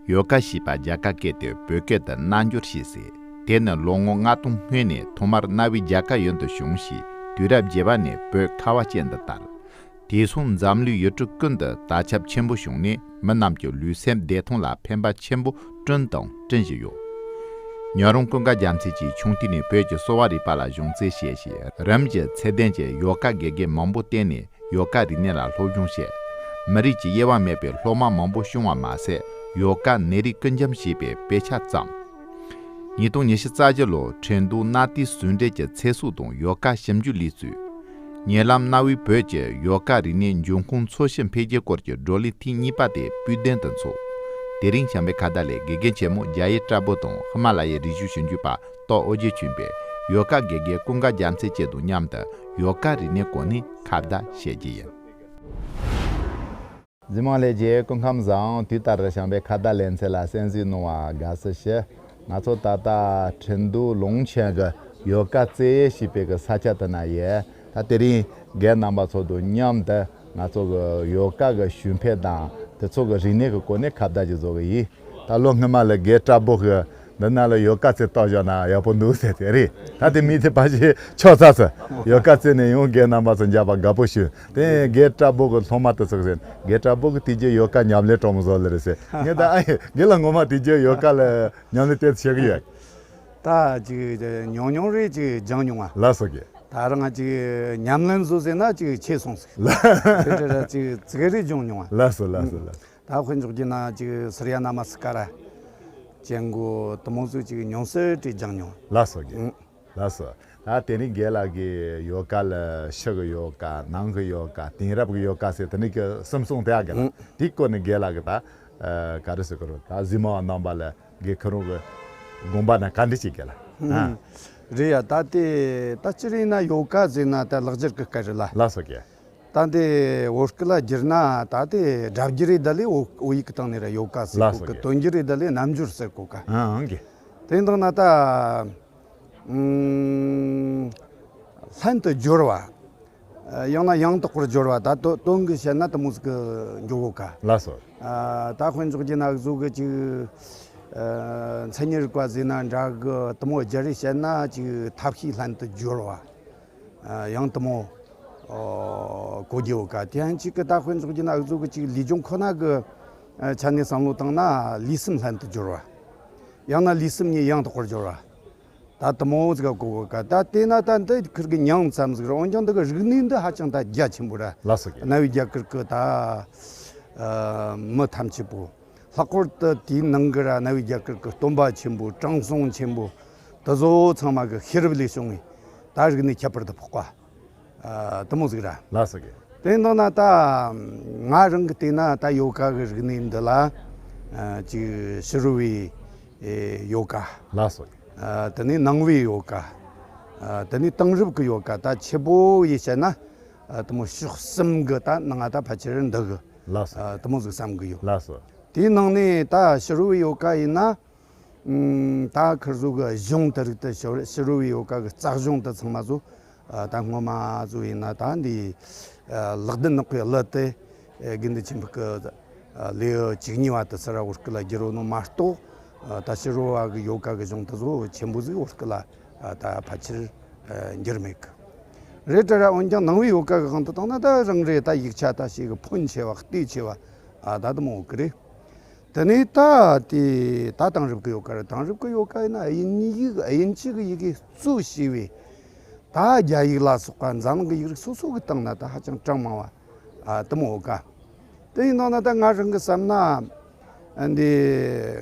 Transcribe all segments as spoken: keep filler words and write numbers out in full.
ཡོ་ག་ཞེས་པ་རྒྱ་གར་སྐད་དུ་བོད་སྐད་དུ་རྣལ་འབྱོར་ཞེས་ཟེར། དེ་ནི་ལོ་ངོ་ལྔ་སྟོང་སྔོན་ནས་ཐོག་མར་གནའ་བོའི་རྒྱ་གར་ཡུལ་དུ་བྱུང་ཞིང་། དུས་རབས་བརྒྱད་པ་ནས་བོད་ཁ་བ་ཅན་དུ་དར། དེང་སང་འཛམ་གླིང་ཡུལ་གྲུ་ཀུན་ཏུ་དར་ཁྱབ་ཆེན་པོ་བྱུང་ནས། མི་རྣམས་ཀྱི་ལུས་སེམས་བདེ་ཐང་ལ་ཕན་པ་ཆེན་པོ་བསྐྲུན་དང་སྐྲུན་བཞིན་ཡོད། ཉག་རོང་ཀུན་དགའ་རྒྱལ་མཚན་གྱིས་ཆུང་དུས་ནས་བོད་ཀྱི་གསོ་བ་རིག་པ་ལ་སྦྱོང་རྩལ་བཤད་ཅིང་། རིམ་གྱིས་ཚད་ལྡན་གྱི་ཡོ་ག་དགེ་རྒན་མང་པོ་བསྟེན་ནས། ཡོ་ག་རིག་གནས་ལ་སློབ་སྦྱོང་བྱས། མི་རིགས་ཀྱི་དབྱེ་བ་མེད་པའི་སློབ་མ་མང་པོ་བྱུང་བ་མ་ཟད། ཡོ་ག་ནད་རིགས་ཀུན་འཇོམས་ཞེས་པའི་དཔེ་ཆ་བརྩམས། ཉིས་སྟོང་ཉི་ཤུ་རྩ་བཞི་ལོར་ཁྲིན་ཏུའུ་གནའ་དུས་ཟུང་འབྲེལ་གྱི་ཚེ་སྲོག་དང་ཡོ་ག་ཞིབ་འཇུག་ལས་རྩོལ། ཉེ་ལམ་གནའ་བོའི་བོད་ཀྱི་ཡོ་ག་རིག་གནས་འབྱུང་ཁུངས་འཚོལ་ཞིབ་འཕེལ་རྒྱས་སྐོར་གྱི་བགྲོ་གླེང་ཐེངས་གཉིས་པ་དེ་སྤུས་ལྡན་དུ་འཚོགས། དེ་རིང་བྱམས་པའི་ཁ་བརྡ་ལས་དགེ་རྒན་ཆེན་མོ་རྒྱ་ཡེ་བཀྲ་བྷོ་དང་ཧི་མ་ལ་ཡའི་རིག་གཞུང་ཞིབ་འཇུག་པ་ཏོག་ཨོ་རྒྱན་གྱིས་པས་ཡོ་ག་དགེ་རྒན་ཀུན་དགའ་རྒྱལ་མཚན་བཅས་དང་མཉམ་དུ་ཡོ་ག་རིག་གནས་སྐོར་ནས་ཁ་བརྡ་བྱེད་རྒྱུ་ཡིན། གཟིགས་མོ་ལྷན་རྒྱས་སྐུ་ཁམས་བཟང་། དུས་ལྟར་བྱམས་པའི་ཁ་བརྡ་ལེ་ཚན་ལ་གསན་གཟིགས་གནང་བར་དགའ་བསུ་ཞུ། ང་ཚོ་ད་ལྟ་ཁྲིན་ཏུའུ་ལུང་ཆེན་གྱི་ཡོ་ག་རྩེ་ཞེས་པའི་གི་ས་ཆ་དེ་ན་ཡོད། ད་དེ་རིང་རྒན་རྣམ་པ་ཚོ་དང་མཉམ་དུ་ང་ཚོ་གི་ཡོ་ག་གི་ཞུ་འཕེལ་དང་དེ་ཚོ་གི་རིག་གནས་ཀྱི་སྐོར་ནས་ཁ་བརྡ་ཅིག་བཟོ་གི་ཡིན། ད་ལོ་སྔོན་མ་ལ་རྒན་བཀྲ་བྷོ་གིས་འདི་ན་ལ་ཡོ་ག་རྩེ་གཏོར་བཞག་ན་ཡག་པོ་འདུག་ཟེར་དེ་རེད། ད་དེ་མི་དེ་ཕལ་ཆེར་ཆོག་ཚར་ཚར། ཡོ་ག་རྩེ་ནས་ཡང་རྒན་རྣམ་པ་ཚོ་མཇལ་བ་དགའ་པོ་བྱུང་། དེ་རྒན་བཀྲ་བྷོ་གི་སློབ་མ་དེ་ཚོ་གིས་ཟེར། རྒན་བཀྲ་བྷོ་གིས་དེ་རྗེས་ཡོ་ག་ཉམས་ལེན་གཏོང་མི་བཟོ་ལེ་རེད་ཟེར། ངས་ད་ཨ་ཡེ་རྒན་ལགས་ངོ་མ་དེ་རྗེས་ཡོ་ག་ལ་ཉམས་ལེན་ཏོག་ཙམ་བྱེད་ཀྱི་ཡོད། ད་ཅིག་ཉུང་ཉུང་རེ་ཅིག་སྦྱངས་མྱོང་བ། ལགས་སོ་རྒན། ད་རང་ཅིག་ཉམས་ལེན་བཟོ་ཟེར་ན་ཅིག་ཆེ་སོང་ཟིག། ལགས། དེ་འདྲ་ཅིག་ཙི་གེ་རེ་སྦྱངས་མྱོང་བ། ལགས་སོ་ལགས་སོ་ལགས། ད་དཔེ་འཇོག་རྒྱུ་ན་ཅིག་སུརྱ་ན་མ་སི་ཀ་ར་ཅན་གོ་དེ་མོ་ཟིག་ཅིག་ཉུང་སུ་རེ་སྦྱངས་མྱོང་བ། ལགས་སོ་རྒན། ཨང་། ལགས་སོ། ད་དེ་རིང་རྒན་ལགས་ཀྱིས་ཡོ་ག་ལ་ཕྱི་གི་ཡོ་ག་ནང་གི་ཡོ་ག་དེང་རབས་ཀྱི་ཡོ་ག་ཟེར་དེ་ནི་གི་གསུམ་གསུངས་དེ་ཨ་རྒན་ལགས། ཨང་། དེའི་སྐོར་ནས་རྒན་ལགས་ཀྱིས་ད་ཨ་ག་རེ་ཟེར་གི་རེད། ད་གཟིགས་མོ་བ་རྣམ་པ་ལ་རྒན་ཁོ་རང་གི་དགོངས་པ་ན་ག་འདྲ་ཅིག་རྒན་ལགས། ཨང་། ཨང་། རེད་ཡ། ད་དེ་ད་སྤྱིར་ཡིན་ན་ཡོ་ག་ཟེར་ན་ད་ལེགས་སྦྱར་གི་སྐད་རེད་ལ། ལགས་སོ་རྒན། ད་དེ་བོད་སྐད་ལ་བསྒྱུར་ན་ད་དེ་སྒྲ་བསྒྱུར་རེད། ད་ལས་བོད་བོད་ཡིག་གི་སྟེང་ནས་ར་ཡོ་ག་ཟེར་གོ་གི། ལགས་སོ་རྒན། དོན་བསྒྱུར་རེད། ད་ལས་རྣལ་འབྱོར་ཟེར་གོ་ག། ཨང་ཨང་རྒན། དེ་འདང་ན་ད་ཨུམ་ལྷན་དུ་སྦྱོར་བ། ཡང་ན་ཡང་དག་པར་སྦྱོར་བ། ད་དོ་དོན་གྱི་བཤད་ན་དེ་མོ་ཟིག་གི་འགྱོ་གོ་ག། ལགས་སོ། ཨ་ད་དཔེ་འཇོག་རྒྱུ་ན་གཟུགས་གི་ཅིག་ཨ་མཚན་ཉིད་རིག་པ་ཟེར་ན་འདྲ་གི། དེ་མོ་སྦྱར་རེ་བཤད་ན་ཅིག་ཐབས་ཤེས་ལྷན་དུ་སྦྱོར་བ། ཨ་ཡང་དེ་མོ་ཨོ་གོ་རྒྱུ་ཡོད་ག། དེ་ཡང་གཅིག་གི་ད་དཔེ་འཇོག་རྒྱུ་ན་འུ་ཚོ་གི་གཅིག་ལུས་སྦྱོང་ཁོ་ན་གི་ཨ་ཆ་ནས་བསམ་བློ་བཏང་ན་ལུས་སེམས་ལྷན་དུ་སྦྱོར་བ། ཡང་ན་ལུས་སེམས་གཉིས་ཡང་དག་པར་སྦྱོར་བ། ད་དེ་མོ་ཟིག་ག་གོ་གོ་ག། ད་དེ་ན་ད་འདི་ཁིར་གི་མྱིང་ཙམ་ཟིག་རེད། འོན་ཀྱང་འདི་གི་རིག་གནས་འདི་ཧ་ཅང་ད་རྒྱ་ཆེན་པོ་ར། ལགས་སོ་རྒན། གནའ་བོའི་རྒྱ་གར་གི་ད་ཨ་མི་ཐམས་ཅད་པོ། ལྷག་པར་དུ་དེའི་ནང་གི་ར་གནའ་བོའི་རྒྱ་གར་གི་སྟོན་པ་ཆེན་པོ་དྲང་སྲོང་ཆེན་པོ་དེ་ཚོ་ཚང་མ་གི་ཤེས་རབ་ལས་བྱུང་བའི་ད་རིག་གནས་ཁྱད་པར་དུ་འཕགས་པ། ཨ་དེ་མོ་ཟིག་ར། ལགས་སོ་རྒན། དེ་འདང་ན་ད་ང་རང་གི་བལྟས་ན་ད་ཡོ་ག་གི་རིག་གནས་འདི་ལ་ཨ་ཅིག་ཕྱི་རོལ་བའི་ཨེ་ཡོ་ག། ལགས་སོ་རྒན། ཨ་དེ་ནས་ནང་བའི་ཡོ་ག། ཨ་དེ་ནས་དེང་རབས་ཀྱི་ཡོ་ག། ད་ཆེ་བོ་ཡིས་བཤད་ན་ཨ་དེ་མོ་ཕྱོགས་གསུམ་གི་ད་ནང་ང་ད་ཕལ་ཆེར་འདུ་གི། ལགས་སོ། ཨ་དེ་མོ་ཟིག་བསམ་གི་ཡོད། ལགས་སོ། དེའི་ནང་ནས་ད་ཕྱི་རོལ་བའི་ཡོ་ག་ཡིན་ན། ཨུམ་ད་ཁིར་ཚོ་གི་གཞུང་དེ་རིགས་དེ་ཕྱི་ཕྱི་རོལ་བའི་ཡོ་ག་གི་རྩ་གཞུང་དེ་ཚང་མ་ཚོ་ཨ་ད་སྔོན་མ་ཚོ་ཡིན་ན་ད་འདི་ཨ་ལེགས་ལྡན་ནག་པོའི་གླུ་དེ་ཨ་དགེ་འདུན་ཆོས་འཕེལ་གི་ཨ་ལེའུ་བཅུ་གཉིས་པ་དེ་ཚུར་བོད་སྐད་ལ་བསྒྱུར་བ་ནོ་མ་གཏོགས། ཨ་ད་ཕྱི་རོལ་བ་གི་ཡོ་ག་གི་གཞུང་དེ་ཚོ་ཆེན་པོ་ཟིག་བོད་སྐད་ལ་ཨ་ད་ཕལ་ཆེར་ཨ་འགྱུར་མེད་གི། རེད་དྲ་ར། འོན་ཀྱང་ནང་བའི་ཡོ་ག་གི་དབང་དུ་བཏང་ན་ད་རང་རེ་ད་ཡིག་ཆ་ད་ཞིག་གི་ཕོན་ཆེ་བ་བལྟས་ཆེ་བ་ཨ་ད་དེ་མོ་ཡོད་གི་རེད། དེ་ནས་ད་དེ་ད་དེང་རབས་ཀྱི་ཡོ་ག་རེད། དེང་རབས་ཀྱི་ཡོ་ག་ཡིན་ན་དབྱིན་ཡིག་དབྱིན་ཇི་གི་ཡི་གེ་གཙོ་བྱས་པའི་ད་རྒྱ་ཡིག་ལ་སོགས་པ་འཛམ་གླིང་གི་ཡིག་རིགས་སོ་སོ་གི་སྟེང་ན་ད་ཧ་ཅང་གྲངས་མང་བ་ཨ་དེ་མོ་ཡོད་ག། དེ་ཡིན་ནང་ན་ད་ང་རང་གི་བསམ་ན་འདི་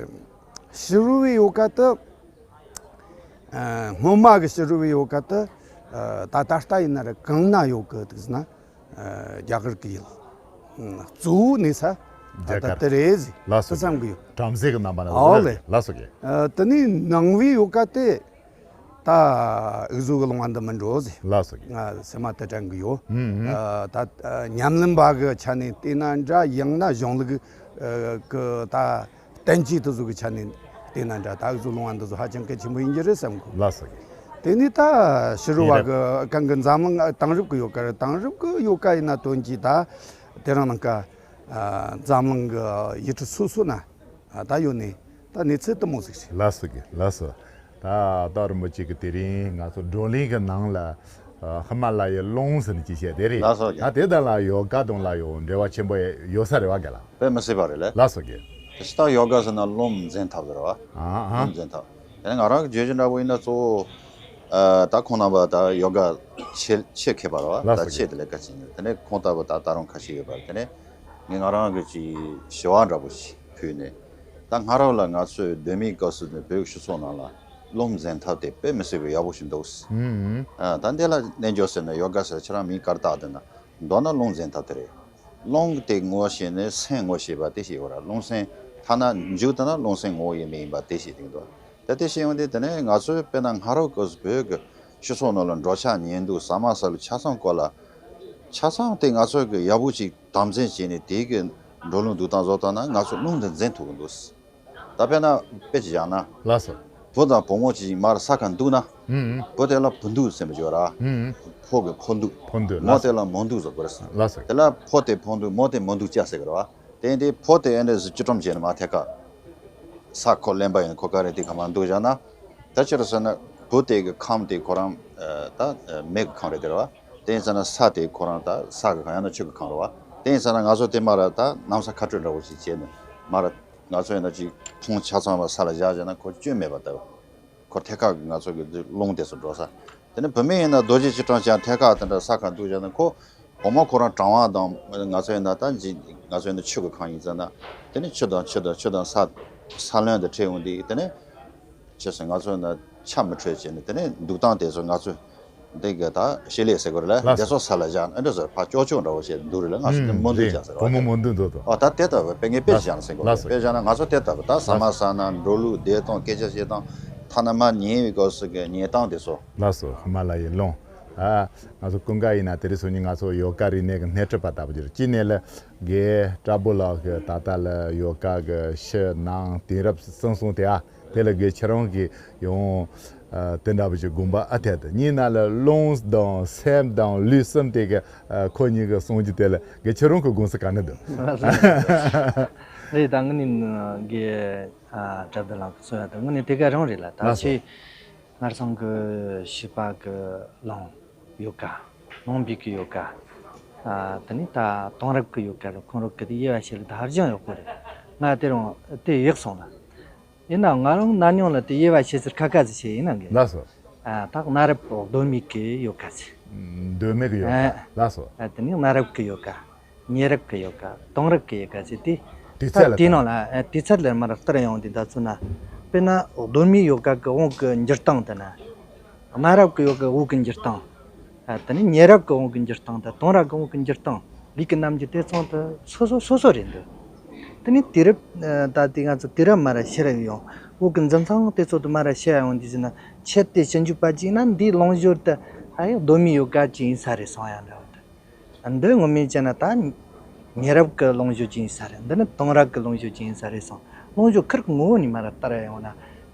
ཕྱི་རོལ་བའི་ཡོ་ག་དེ་ཨ་སྔོན་མ་གི་ཕྱི་རོལ་བའི་ཡོ་ག་དེ་ཨ་ད་ད་ལྟ་ཡིན་ན་ར་གང་ན་ཡོད་གི་འདུག་ཟེར་ན། ཨ་རྒྱ་གར་གི་ཡིན། ཨ་གཙོ་བོ་གནས་ས་ཨ་རྒྱ་ད་གར་དེ་རེད་ཟེར། ལགས་སོ། དེ་བསམ་གི་ཡོད། བྲམ་ཟེ་གི་རྣམ་པ་ན། ཨོ་ལེ། ལགས་སོ་རྒན། ཨ་དེ་ནས་ནང་བའི་ཡོ་ག་དེ་ད་འུ་ཚོ་གི་ལུང་བ་འདི་མིན་འགྲོ་ཟེར། ལགས་སོ་རྒན། ང་སེམས་མ་དེ་དྲན་གི་ཡོད། ཨུམ་ཨུམ། ཨ་ད་ཨ་ཉམས་ལེན་པ་གི་ཆ་ནས་བལྟས་ན་འདྲ། ཡང་ན་གཞུང་ལུགས་ཨ་གི་ད་བསྟན་བཅོས་དེ་ཚོ་གི་ཆ་ནས་བལྟས་ན་འདྲ། ད་འུ་ཚོ་ལུང་བ་འདི་ཚོ་ཧ་ཅང་གལ་ཆེན་པོ་ཡིན་གྱི་རེད་བསམ་གི། ལགས་སོ་རྒན། དེ་ནས་ད་ཕྱི་རོལ་བ་གི་གང་གི་འཛམ་གླིང་དེང་རབས་ཀྱི་ཡོ་ག་རེད། དེང་རབས་ཀྱི་ཡོ་ག་ཡིན་ན་དོན་གྱིས་ད་དེ་རིང་ནངས་ཀ་ཨ་འཛམ་གླིང་གི་ཡུལ་གྲུ་སོ་སོ་ན་ ཨ། ད་ཡོད་ནི་ད་གནས་ཚུལ་དུ་མོ་ཟིག་ཞིག་ལགས་སོ་རྒན། ལགས་སོ། ད་ད་རིན་པོ་ཆེ་གི་དེ་རིང་ང་ཚོ་བགྲོ་གླེང་གི་ནང་ལ་ཨ་ཧི་མ་ལ་ཡའི་ཀླུང་ཟེར་ནས་ཅིག་བཤད་དེ་རེད། ལགས་སོ་རྒན། ད་དེ་དག་ལ་ཡོ་ག་དང་ལ་ཡང་འབྲེལ་བ་ཆེན་པོ་ཡོད་ས་རེད་བ་རྒན་ལགས། དཔེ་མི་སྲིད་པ་རེད་ལེ། ལགས་སོ་རྒན། དེ་ལྟར་ཡོ་ག་ཟེར་ན་རླུང་འཛིན་ཐབས་རེད་བ། ཨ་ཨ། རླུང་འཛིན་ཐབས། དེ་ནས་ང་རང་གི་བརྗོད་གཞི་འདྲ་པོ་ཡིན་ན་གཙོ་བོ་ཨ་ད་ཁོང་རྣམ་པ་ད་ཡོ་ག་ཆེད་ཆེད་མཁས་པ་རེད་བ། ལགས་ད་སོ་ཆེད་རྒན། དེ་ལས་ཀ་བྱེད་མཁན། དེ་ནས་ཁོང་ལྟ་བུ་ད་ད་རུང་ཁ་ཤས་ཡོད་པ་རེད། དེ་ནས་ངས་ང་རང་གི་ཅིག་ཞི་བ་འདྲ་པོ་ཞིག་ཕུལ་ནས། ད་སྔ་རབས་ལ་ང་ཚོས་གདོད་མའི་སྐབས་སུ་ནས་བོད་ཀྱི་སྤྱི་ཚོགས་ནང་ལ་རླུང་འཛིན་ཐབས་དེ་དཔེ་མི་སྲིད་པའི་ཡག་པོ་ཞིག་འདུག་ཨུམ། ཨ་ད་འདི་ལ་རྣལ་འབྱོར་ཟེར་ན་ཡོ་ག་ཟེར་ཁྱེད་རང་མིང་ག་རེ་བཏགས་བསྡད་ན། མདོར་ན་རླུང་འཛིན་ཐབས་དེ་རེད། རླུང་དེ་ངོ་ཤེས་ནས་སེམས་ངོ་ཤེས་པ་དེ་ཞིག་ཡོད་ར། རླུང་སེམས་ཐ་ན་མཇུག་ཏུ་ན་རླུང་སེམས་ངོ་བོ་ཡིན་མིན་ཡིན་པ་དེ་ཞིག་དེ་འདུག་ད་དེ་ཤེས་ཡོང་དུས་དེ་ནས་ང་ཚོས་དཔེར་ན་སྔ་རབས་སྐབས་སུ་བོད་ཀྱི་སྤྱི་ཚོགས་ནང་ལ་འགྲོ་འཆག་ཉལ་འདུག་ཟ་མ་ཟ་ལུགས་ཆ་ཚང་སྐོར་ལ། ཆ་ཚང་དེ་ང་ཚོས་ཀྱི་ཡག་པོ་ཅིག་དམ་འཛིན་བྱས་ནས་དེའི་གི་འགྲོ་ལུགས་འདུག་སྟངས་བཟོ་ཐུབ་ན་ང་ཚོ་རླུང་འདི་འཛིན་ཐུབ་ཀྱི་འདུག་ད་དཔེར་ན་དཔེ་ཅིག་བཞག་ན། ལགས་སོ། བུ་དང་བུ་མོ་ཅིག་མར་ས་ཁར་འདུག་ན། ཨུམ་ཨུམ། བུ་དེ་ལ་བུ་འདུག་ཟེར་མི་བརྗོད་ར། ཨུམ་ཨུམ། ཕོ་གི་ཕོ་འདུག་ཕོ་འདུག་མོ་ལགས་སོ། དེ་ལ་མོ་འདུག་ཟེར་དགོས་རེད། ལགས་སོ། དེ་ལ་ཕོ་དེ་ཕོ་འདུག་མོ་དེ་མོ་འདུག་ཅག་ཟེར་གི་རེད་བ། དེ་ཡིན་དུས་ཕོ་དེ་ཨེ་འདྲ་ཟིག་ཅི་ཀྲོམ་བྱས་ནས་མར་ཐད་ཀར་ས་ཁོ་ལེན་པ་ཡིན། ཁོ་ག་རེ་དེ་ག་མར་འདུག་བཞག་ན། ད་ཅི་རེད་ཟེར་ན་བུ་དེ་གི་ཁམས་དེ་ཁོ་རང་ད་མེ་གི་ཁམས་རེད་དེ་རེད་བ། དེ་ཡིན་ཟེར་ན་ས་དེ་ཁོ་རང་ད་ས་གི་ཁམས་ཡང་ན་ཆུ་གི་ཁམས་རེད་བ། དེ་ཡིན་ཟེར་ན་ང་ཚོ་དེ་མར་ད་གནམ་ས་ཁ་སྤྲོད་འདྲ་བོ་ཞིག་བྱས་ནས་མར་ང་ཚོ་ཡིན་ན་ཅིག་ཐོང་ཆ་ཚང་བ་ས་ལ་བཞག་བཞག་ན་ཁོ་སྐྱོན་མེད་པ་ལྟ་བུ། ཁོ་ཐད་ཀར་ང་ཚོ་གི་རླུང་དེ་ཚོ་འགྲོ་ས། དེ་ནས་བུད་མེད་ཡིན་ན་རྡོ་རྗེ་ཅི་སྤྲང་ཅང་ཐད་ཀར་དེ་འདྲ་ས་ཁར་འདུག་བཞག་ན་ཁོ། བུ་མོ་ཁོ་རང་གྲང་བ་དང་ང་ཚོ་ཡིན་ན་ད་ཅི་ང་ཚོ་ཡིན་ན་ཆུ་གི་ཁམས་ཡིན་ཟེར་ན། དེ་ནས་ཆུ་དང་ཆུ་དང་ཆུ་དང་ས། ས་རླུང་དེ་འཕྲད་ཡོང་དུས་དེ་ནས། ཆུ་སེ་ང་ཚོ་ཡིན་ན་ཆ་མི་འཕྲོད་བྱས་ནས་དེ་ནས་འདུག་སྟངས་དེ་ཚོ་ང་ཚོ། འདི་གི་ད་ཤེལ་ལེ་ཟེར་དགོས་རེད་ལ། ལགས་སོ། འདི་ཚོ་ས་ལ་བཞག་ཨ་འདྲ་ཟེར་ཕར་ཅོག་ཅོག་འདྲ་བོ་བྱས་འདུག་རེད་ལ། ང་ཚོ་འདི་ཨུམ་མོ་འདུག་རེད། བྱ་ཟེར་བ། བུ་མོ་མོ་འདུག་འདུག་འདུག་ཨ་ད་དེ་ལྟ་བུ་དཔེ་ངས་དཔེ་ལགས་སོ། བཞག་ན་ཟེར་དགོས་ལགས་རེད། སོ། དཔེ་བཞག་ན་ང་ཚོ་དེ་ལྟ་བུ་ད་ཟ་མ་ཟ་ན་འགྲོ་ལུགས་བསྡད་སྟངས་སྐད་ཆ་བཤད་སྟངས་ཐ་ན་མར་ཉལ་བའི་སྐབས་སུ་གི་ཉལ་སྟངས་དེ་ཚོ། ལགས་སོ། ཧི་མ་ལ་ཡའི་ཀླུང་། ཨ། ང་ཚོ་ཀུན་དགའ་ཡིན་ན་དེ་རིང་སང་ཉིན་ང་ཚོ་ཡོ་ག་རིག་གནས་ཀྱི་སྣེ་ཁྲིད་པ་ལྟ་བུ་ཅིག་རེད། གཅིག་ནས་ལ་རྒན་བཀྲ་བྷོ་ལགས་ཀྱིས་ད་ལྟ་ལ་ཡོ་ག་གི་ཕྱི་ནང་དེང་རབས་གསུམ་གསུངས་ཏེ། ཨ། དེ་ལ་རྒན་ཁྱེད་རང་གིས་ཡང་ཨ་དེ་འདྲ་བུ་ཅིག་དགོངས་པ་ཨ་ཐད་དུ། གཉིས་ན་ལ་རླུང་དང་སེམས་དང་ལུས་གསུམ་དེ་གི་ཨ་ཁོ་གཉིས་ཀྱི་གསུང་རྒྱུ་དེ་ལ་རྒན་ཁྱེད་རང་གི་དགོངས་ཚུལ་ག་འདྲ་འདུག་རེད། ད་ངས་ནི་རྒན་ཨ་བཀྲ་བྷོ་ལགས་ཀྱིས་གསུང་ཡ་དང་དངོས་གནས་དེ་ག་རང་རེད་ལ། ད་ལགས་སོ། ཁྱེད་སྔར་སོང་གི་བྱིས་པ་གི་རླུང་ཡོ་ག་རླུང་བུ་གི་ཡོ་ག་ཨ་དེ་ནས་ད་དེང་རབས་ཀྱི་ཡོ་ག་རུ་ཁོང་རང་གི་དབྱེ་བ་ཕྱེ་ལ་ད་ཧ་ཅང་ཡག་པོ་རེད། ང་དེ་རིང་དེ་ཡག་སོང་ལ། ཡིན་ནའང་ང་རང་ན་ནིང་ལ་དེ་དབྱེ་བ་ཕྱེ་ཟེར་ཁ་ཁ་ཟིག་བྱས་ཡིན་ན་གི། ལགས་སོ། ཨ་ད་གནའ་རབས་གདོད་མའི་གི་ཡོ་ག་ཟེར། གདོད་མའི་གི་ཡོ་ག་ཨ། ལགས་སོ། ཨ་དེ་ནས་གནའ་རབས་ཀྱི་ཡོ་ག་ཉེ་རབས་ཀྱི་ཡོ་ག་དེང་རབས་ཀྱི་ཡོ་ག་ཟེར་དེ། དུས་ཚད་ལ་ད་དེའི་ནང་ལ་ཨ་དུས་ཚད་ལ་མར་བསྟར་ཡོང་དུས་ད་ཚོད་ན། དཔེར་ན་གདོད་མའི་ཡོ་ག་གི་དབང་གི་འགྱུར་སྟངས་དེ་ན། གནའ་རབས་ཀྱི་ཡོ་ག་དབང་གི་འགྱུར་སྟངས། ཨ་དེ་ནས་ཉེ་རབས་ཀྱི་དབང་གི་འགྱུར་སྟངས་དང་དེང་རབས་ཀྱི་དབང་གི་འགྱུར་སྟངས་ལུས་ཀྱི་རྣམ་འགྱུར་དེ་ཚང་དུ་སོ་སོ་སོ་སོ་རེད་འདུག་དེ་ནས་དུས་རབས་ཨ་ད་དེ་ང་ཚོ་དུས་རབས་མར་ཕྱིར་ཡོང་དབང་གི་འཛིན་སྟངས་དེ་ཚོ་དུ་མར་ཕྱིར་ཡོང་དུས་ཟེར་ན་ཆེད་དེ་ཕྱིར་འཇུག་པ་ཅིག་ན་འདིའི་རླུང་སྦྱོར་དེ་ཨ་ཡང་གདོད་མའི་ཡོ་ག་ཅིག་ཡིན་ས་རེད་སོང་ཡ་འདྲ་བ་དེ། འདི་ངོ་མས་བྱས་ན་ད་ཉེ་རབས་ཀྱི་རླུང་སྦྱོར་ཅིག་ཡིན་ས་རེད། འདི་ནི་དེང་རབས་ཀྱི་རླུང་སྦྱོར་ཅིག་ཡིན་ས་རེད་སོང་། རླུང་སྦྱོར་ཁིར་གི་ངོ་བོ་ནས་མར་བསྟར་ཡོང་ན་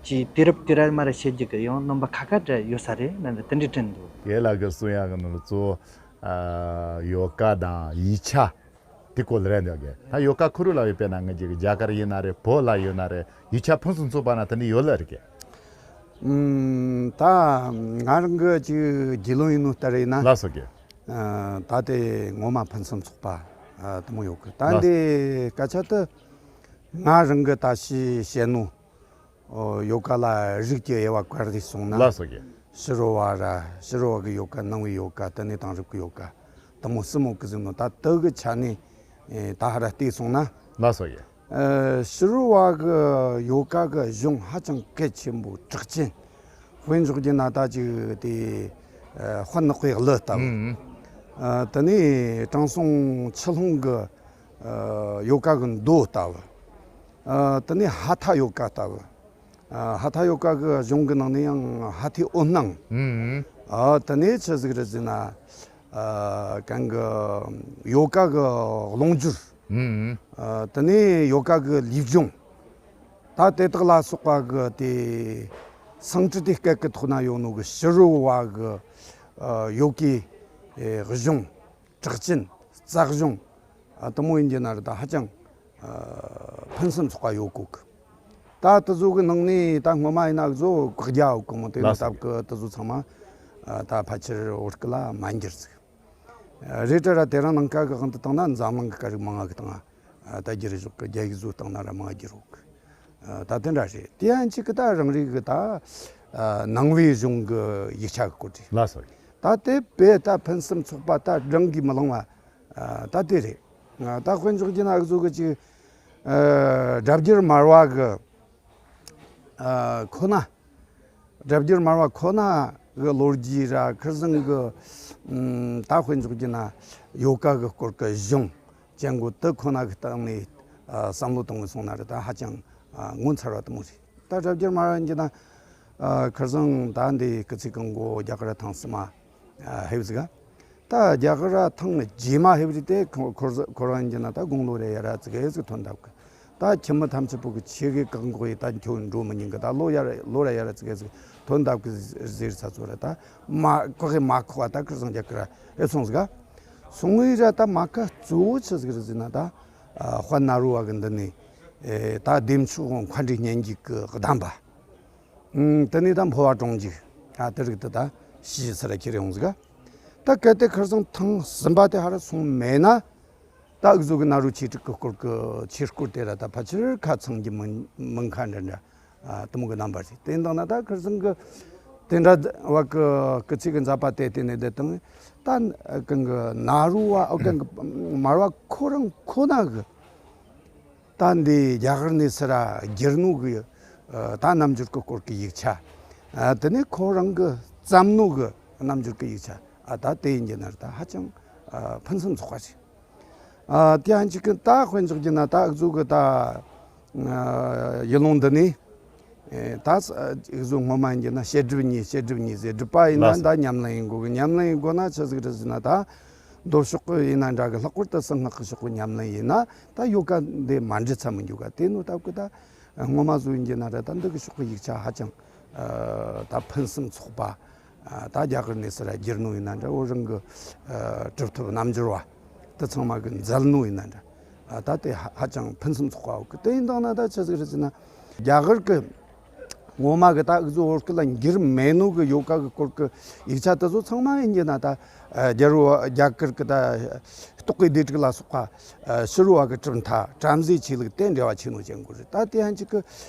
ཅིག་དུས་རབས་དུས་རབས་མར་ཕྱེ་རྒྱུ་གི་ཡང་རྣམ་པ་ཁ་ཁ་འདྲ་ཡོད་ས་རེད་ན་འདི་དེ་འདྲའི་དྲན་འདུག་རྒན་ལགས་ཀྱིས་གསུང་ཡག་གི་ནང་ལ་གཙོ་བོ་ཨ་ཡོ་ག་དང་ཡིག་ཆ་དེ་སྐོར་ལ་རེད་འདུག་གི། ད་ཡོ་ག་ཁུ་རུ་ལ་ཡོད་པས་ན་ང་ཅིག་རྒྱ་གར་ཡིན་ན་རེད། བོད་ལ་ཡོད་ན་རེད། ཡིག་ཆ་ཕུན་སུམ་ཚོགས་པ་ན་དེ་འདྲ་ཡོད་ལ་རེད་གི། ཨུམ། ད་ང་རང་གི་ཅིག་རྒྱུས་ལོན་ཡིན་ནོ་ལྟར་ཡིན་ན། ལགས་སོ་རྒན། ཨ་ད་དེ་ངོ་མ་ཕུན་སུམ་ཚོགས་པ་ཨ་དེ་མོ་ཡོད་གི། ད་ལགས། འདི་སྐད་ཆ་དེ་ང་རང་གི་ད་ཤི་བཤད་ནོ། ཨོ་ཡོ་ག་ལ་རིགས་ཀྱི་དབྱེ་བ་བཀར་ཏེ་སོང་ན། ལགས་སོ་རྒན། ཕྱི་རོལ་བ་ར་ཕྱི་རོལ་བ་གི་ཡོ་ག་ནང་པའི་ཡོ་ག་དེ་ནས་དེང་རབས་ཀྱི་ཡོ་ག་དེ་མོ་གསུམ་ཡོད་གི་ཟེར་ནོ། ད་དེ་གི་ཆ་ནས་ཨེ་ད་ཧ་ར་བལྟས་སོང་ན། ལགས་སོ་རྒན། ཨ་ཕྱི་རོལ་བ་གི་ཡོ་ག་གི་གཞུང་ཧ་ཅང་གལ་ཆེན་པོ་གྲགས་ཅན། དཔེ་འཇོག་རྒྱུ་ན་ད་ཅིག་དེ་ཨ་དཔལ་ནག་པོའི་གླུ་ལྟ་བུ། ཨུམ། ཨ་དེ་ནས་དྲང་སྲོང་ཆུ་ཀླུང་གི་ཨ་ཡོ་ག་གི་མདོ་ལྟ་བུ། ཨ་དེ་ནས་ཧ་ཐ་ཡོ་ག་ལྟ་བུ། ཨ་ཧ་ཐ་ཡོ་ག་གི་གཞུང་གི་ནང་ནས་ཡང་ཧ་ཐའི་འོད་སྣང་། ཨུམ། ཨ་དེ་ནས་ཆི་ཟིག་རེད་ཟེར་ན། ཨ་གང་གི་ཡོ་ག་གི་རླུང་སྦྱོར། ཨུམ། ཨ་དེ་ནས་ཡོ་ག་གི་ལུས་སྦྱོང་། ད་དེ་དག་ལ་སོགས་པ་གི་དེ་སཾ་སྐྲྀ་ཏའི་སྐད་ཀྱི་ཐོག་ན་ཡོད་ནོ་གི་ཕྱི་རོལ་བ་གི་ཨ་ཡོ་གའི་ཨེ་གཞུང་། གྲགས་ཅན། རྩ་གཞུང་ཨ་དེ་མོ་ཡིན་རྒྱུ་ན་རེད། ད་ཧ་ཅང་ཨ་ཕུན་སུམ་ཚོགས་པ་ཡོད་གོ་གི། ད་དེ་ཚོ་གི་ནང་ནས་ད་སྔོན་མ་ཡིན་ན་གཟོད་བཀག་རྒྱ་ཡོད་གི་མོ། དེ་ནི་ལགས་སོ། སྟབས་གི་དེ་ཚོ་ཚང་མ་ཨ་ད་ཕལ་ཆེར་བོད་སྐད་ལ་མ་འགྱུར་ཟིག་ཨ་རེད་དྲ་ར་དེ་རིང་ནངས་ཀ་གི་དབང་དུ་བཏང་ན་འཛམ་གླིང་གི་སྐད་རིགས་མང་ང་གི་སྟེང་ང་ཨ་ད་བསྒྱུར་བཞག་གི། རྒྱ་ཡིག་བཟོ་བཏང་ན་ར་མང་ང་བསྒྱུར་ཡོད་གི། ཨ་ད་དེ་འདྲ་རེད། དེ་ཡང་གཅིག་གི་ད་རང་རེ་གི་ད་ཨ་ནང་པའི་གཞུང་གི་ཡིག་ཆ་གི་སྐོར་རེད། ལགས་སོ། ད་དེ་དཔེ་ད་ཕུན་སུམ་ཚོགས་པ་ད་བགྲང་གིས་མི་ལང་བ་ཨ་ད་དེ་རེད། ཨ་ད་དཔེ་འཇོག་རྒྱུ་ན་འུ་ཚོ་གི་ཅིག་ཨ་སྒྲ་བསྒྱུར་མར་པ་གི་ཨ་ཁོ་ན། སྒྲ་བསྒྱུར་མར་པ་ཁོ་ན་གི་ལོ་རྒྱུས་ར་ཁིར་ཟང་གི་ཨམ་ད་དཔེ་འཇོག་རྒྱུ་ན་ཡོ་ག་གི་སྐོར་གི་གཞུང་ཅན་གོ་དེ་ཁོ་ན་གི་སྟེང་ནས་ཨ་བསམ་བློ་གཏོང་གི་སོང་ན་ར་ད་ཧ་ཅང་ཨ་ངོ་མཚར་བ་དེ་མོ་རེད། ད་སྒྲ་བསྒྱུར་མར་པ་ཡིན་རྒྱུ་ན་ཨ་ཁིར་ཟང་ད་འདི་སྐུ་ཚེ་གང་གོ་རྒྱ་གར་ཐང་སི་མ་ཨ་ཧེབ་ཟིག་ག་ད་རྒྱ་གར་ཐང་རྗེས་མ་ཧེབ་རི་དེ་ཁོ་ཁོ་ཁོ་རང་ཡིན་རྒྱུ་ན་ད་དགུང་ལོ་རེ་ཡ་ར་ཙི་གེ་ཟིག་ཐོན་འདུག་གི། ད་ཁྱིམ་མི་ཐམས་ཅད་པོ་གི་ཆེ་གེ་བཀག་འགོག་ཡི་ད་ཁྱོད་འགྲོ་མི་ཉན་གི། ད་ལོ་ཡ་ར་ལོ་ར་ཡ་ར་ཙི་གེ་ཟིག་ཐོན་འདུག་གི་ཟེར་ས་ཚོ་ར་ད་མ་ཁོ་གི་མ་ཁོ་བ་ད་ཁིར་ཟང་རྒྱ་གར་ཧེ་སོང་ཟིག་ག་སོང་ངི་ར་ད་མ་ཁ་གཙོ་བོ་ཆི་ཟིག་རེད་ཟེར་ན་ད་ཨ་དཔལ་ནཱ་རོ་པ་གི་འདི་ནས་ཨེ་ད་བདེ་མཆོག་མཁའ་འགྲོའི་སྙན་བརྒྱུད་གི་གདམས་པ། ཨང་། དེ་ནས་ད་འཕོ་བ་གྲོང་འཇུག་ཨ་དེ་རིགས་དེ་ད་ཤེས་ཚར་ཁྱེར་ཡོང་ཟིག་ག་ད་གལ་ཏེ་ཁིར་ཟང་ཐེངས་གསུམ་པ་དེ་ཧ་ར་སོང་མེད་ན། ད་འུ་ཚོ་གི་ནཱ་རོ་ཆོས་དྲུག་གི་སྐོར་གི་ཆོས་སྐོར་དེ་ར་ད་ཕལ་ཆེར་ཁ་ཚང་རྒྱུ་མིན་མིན་ཁ་འདྲ་འདྲ་ཨ་དེ་མོ་གི་རྣམ་པ་རེད། དེ་ཡིན་དང་ན་ད་ཁིར་ཟང་གི་དེ་འདྲ་བ་གི་སྐུ་ཚེ་གི་མཛད་པ་དེ་དེ་ནས་དེ་དང་ད་གང་གི་ནཱ་རོ་པ་ཨོ་གང་གི་མར་པ་ཁོ་རང་ཁོ་ན་གི་ད་འདི་རྒྱ་གར་ནས་སི་ར་བསྒྱུར་ནོ་གི་ཨ་ད་རྣམ་འགྱུར་གི་སྐོར་གི་ཡིག་ཆ། ཨ་དེ་ནས་ཁོ་རང་གི་བརྩམས་ནོ་གི་རྣམ་འགྱུར་གི་ཡིག་ཆ། ཨ་ད་དེ་ཡིན་རྒྱུ་ན་ད་ཧ་ཅང་ཨ་ཕུན་སུམ་ཚོགས་པ་རེད། ཨ་དེ་ཡང་གཅིག་གི་ད་དཔེ་འཇོག་རྒྱུ་ན་ད་འུ་ཚོ་གི་ད་ཨ་ཡུལ་ལུང་འདི་ནས། ཨེ་ད་ས་འུ་ཚོ་སྔོན་མ་ཡིན་རྒྱུ་ན་བཤད་སྒྲུབ་གཉིས། བཤད་སྒྲུབ་གཉིས་ཟེར། སྒྲུབ་པ་ཡིན་ན་ལགས་སོ། ད་ཉམས་ལེན་ཡིན་དགོས་གི། ཉམས་ལེན་ཡིན་དགོས་ན་ཆི་ཟིག་རེད་ཟེར་ན་ད་མདོ་ཕྱོགས་གི་ཡིན་ན་འདྲ་གི། ལྷག་པར་དུ་གསང་སྔགས་ཀྱི་ཕྱོགས་གི་ཉམས་ལེན་ཡིན་ན་ད་ཡོ་ག་འདི་མ་འདྲི་ཚ་མི་འགྱོ་ག་དེ་ནོ་སྟབས་གི་ད་སྔོན་མ་བཟོ་ཡིན་རྒྱུ་ན་ར་ད་འདི་གི་ཕྱོགས་གི་ཡིག་ཆ་ཧ་ཅང་ཨ་ད་ཕུན་སུམ་ཚོགས་པ། ཨ་ད་རྒྱ་གར་ནས་སི་ར་བསྒྱུར་ནོ་ཡིན་ན་འདྲ། བོད་རང་གི་ཨ་གྲུབ་ཐོབ་རྣལ་འབྱོར་བ་དེ་ཚང་མ་གི་མཛད་ནོ་ཡིན་ན་འདྲ། ཨ་ད་དེ་ཧ་ཧ་ཅང་ཕུན་སུམ་ཚོགས་པ་ཡོད་གི། དེ་ཡིན་དང་ན་ད་ཆི་ཟིག་རེད་ཟེར་ན་རྒྱ་གར་གི་ངོ་མ་གི་ད་འུ་ཚོ་བོད་སྐད་ལ་འགྱུར་མེད་ནོ་གི་ཡོ་ག་གི་སྐོར་གི་ཡིག་ཆ་དེ་ཚོ་ཚང་མ་ཡིན་རྒྱུ་ན་ད་ཨ་རྒྱལ་པོ་རྒྱ་གར་གི་ད་རྟོག་གེ་སྡེ་དྲུག་ལ་སོགས་པ་ཨ་ཕྱི་རོལ་བ་གི་གྲུབ་མཐའ་བྲམ་ཟེའི་ཆོས་ལུགས་དེ་འབྲེལ་བ་ཆེ་ནོ་ཅན་གོ་རེད། ད་དེ་ཡང་གཅིག་གི་